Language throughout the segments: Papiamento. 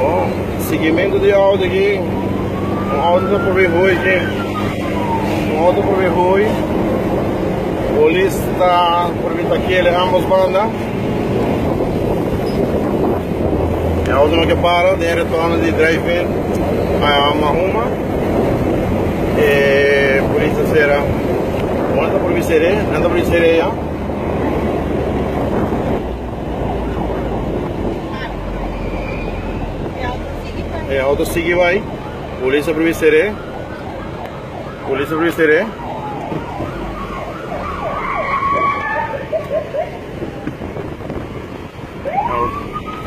Bon, siguimentu di auto aki, un auto ta por hui aki, un auto por hui, polis ta por bin takiel den ambos banda. E auto no ke para den e retorno di drive-in a Mahuma. E polis ta sera, bon ta por bin sere, nan ta por bin sere ya. E auto sigui bai. Polis a probi ser'é. Polis a probi ser'é.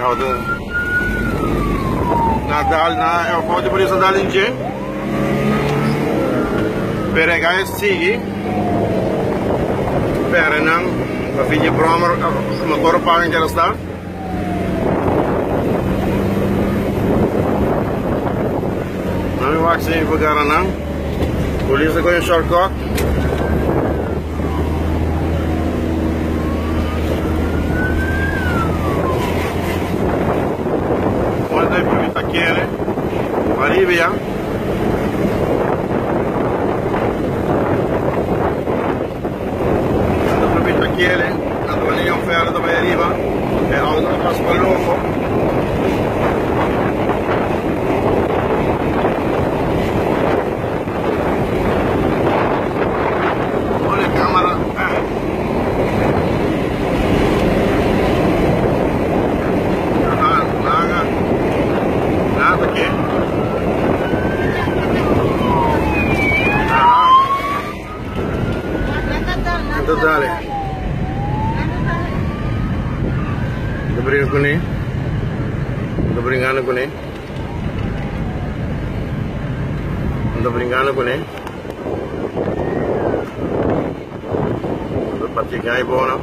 Auto na dal na auto di polis a dal in dje. Pero e gai sigui. Pere nan pa fin di brommer motor paga keda sta. Nan mi wak si mi por gara nan. Polis a coge un shortcut. Ora ta mi ta kere. Ariba ya. Nan ta mi ta kere. Nan ta bani yon ferro ta bai ariba. E auto ta pasa pa loco. Ora e camera. Ah. Aha, laga. Nada ke. Aha. Ito dale. Ito bringa kuné. Ito bringando kuné. Ito bringando kuné. Ito patigai bono.